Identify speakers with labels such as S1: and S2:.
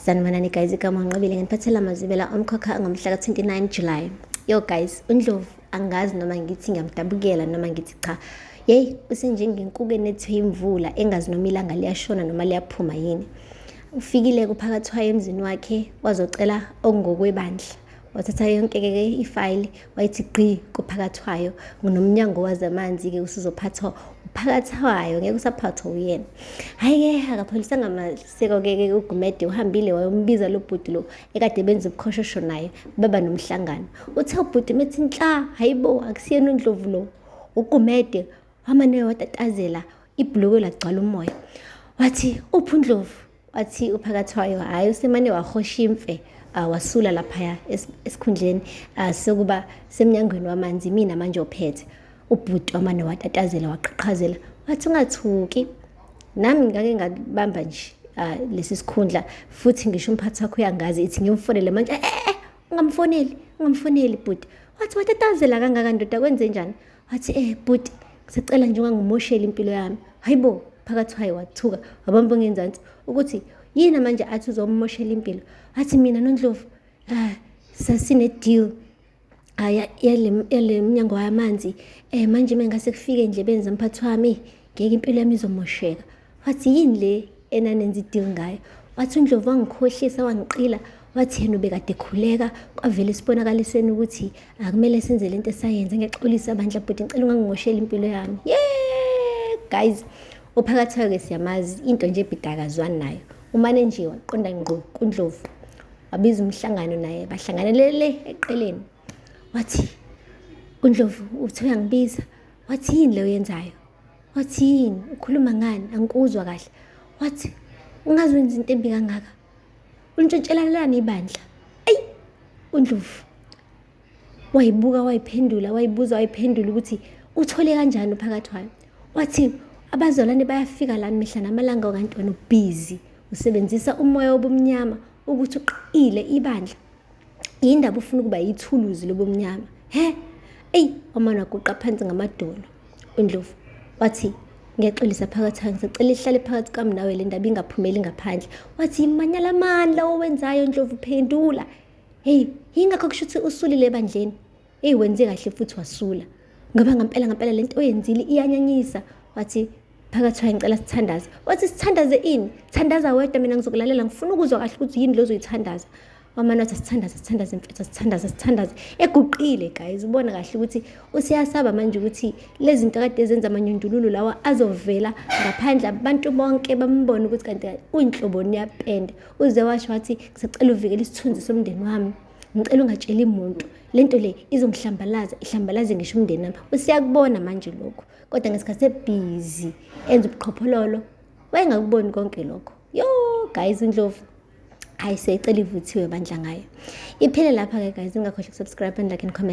S1: Sanibonani guys, igama uNqobile nginiphathela amazwibela omkhokha ngomhla ka-29 July. Yo guys, uNdlovu angazi noma ngithi ngiyamdabukela noma ngithi cha. Yeyi, usenjengenkuku enethwe imvula engazi noma ilanga liyashona noma liyaphuma yini. Ufikile kuphakathwayo emzini wakhe wazocela okungokwebandla. Wathatha yonke-ke ifayili wayithi gqi kuphakathwayo nomnyango wazamanzi-ke usuzophathwa uphakathwayo ngeke usaphathwa uyena. Hhayi-ke akapholisanga maseko-ke uGumede uhambile wayombiza lo bhuti lo ekade benza ubukhoshosho naye baba nomhlangano. Uthe ubhuti methi nhla, hayibo akusiyena uNdlovu lo. UGumede wamane watatazela ibhulukwe lagcwala umoya. Wathi uphi uNdlovu? Wathi uphakathwayo hhayi usemane wahosha imfe wasula laphaya esikhundleni sokuba semnyangweni wamanzi mina manje ophethe. Ubhuti wamane watatazela waqhaqhazela wathi ungathuki nami ngake ngabamba nje lesi sikhundla futhi ngisho umphathi wakho uyangazi ithi ngimfonele manje eh, eh, eh ungamfoneli ungamfoneli bhuti. Wathi watatazela kangaka ndoda kwenze njani? Wathi eh bhuti ngisacela nje ungangimosheli impilo yami. Hayibo phakathi waye wathuka wabamba ngenzansi ukuthi yini manje athi uzomoshela impilo. Wathi mina noNdlovu sasine deal yale mnyango wamanzi manje mengase kufike endlebeni zomphathi wami ngeke impilo yami izomosheka. Wathi yini le enanenza i-deal ngayo? Wathi uNdlovu wangikhohlisa wangiqila wathi yena ubekade ekhuleka kwavele esibonakalisweni ukuthi akumele senze lento esayenza. Ngiyaxolisa bandla bhuti ngicela ungangimosheli impilo yami. Yeah guys, uphakathi-ke siyamazi into nje ebhidakazwani nayo. Umane nje waqonda ngqo kuNdlovu wabiza umhlangano naye bahlanganelele eqeleni. Wathi uNdlovu uthi uyangibiza, wathi yini le oyenzayo? Wathi yini ukhuluma ngani angikuzwa kahle. Wathi ungaze wenza into embi kangaka untshontshelalani ibandla. Eyi uNdlovu wayibuka wayiphendula wayibuza wayiphendula ukuthi uthole kanjani uphakathi wayo. Wathi abazalwane bayafika la mihla namalanga kanti wena ubhizi usebenzisa umoya wobumnyama ukuthi uqile ibandla. Yindaba ufuna ukuba yithuluzi lobumnyama. He? Eyi wamane waguqa phansi ngamadolo uNdlovu wathi ngiyaxolisa phakathi ngisacela ihlale phakathi kwami nawe le ndaba ingaphumeli ngaphandle. Wathi imanyala mani lawo owenzayo Ndlovu phendula. Hey yingakho kusho ukuthi usulile ebandleni. Hey wenze kahle futhi wasula. Ngoba ngampela ngampela lento oyenzile iyanyanyisa. Wathi phakathi wayo ngicela sithandaze. Wathi sithandaze ini? Thandaza wedwa mina ngizokulalela ngifuna ukuzwa kahle ukuthi yini lozoyithandaza. Wamane wathi sithandaze sithandaze mfethu sithandaze sithandaze. Eguqile guys ubona kahle ukuthi usiyasaba manje ukuthi lezi zinto kade ezenza amanyundululu lawa azovela ngaphandle abantu bonke bambone ukuthi kanti uyinhloboni yapende. Uze washo wathi ngisacela uvikele isithunzi somndeni wami. Ngicela ungatsheli muntu. Lento le izongihlambalaza ihlambalaze ngisho umndeni wami. Usiyakubona manje lokho. Kodwa ngesikhathi ebhizi enza ubuqhophololo wayengakuboni konke lokho. Yo guys uNdlovu hayi siyayicela ivuthiwe bandla ngayo. Iphele lapha ke guys, ningakhohlwa ukusubscribe and like and comment.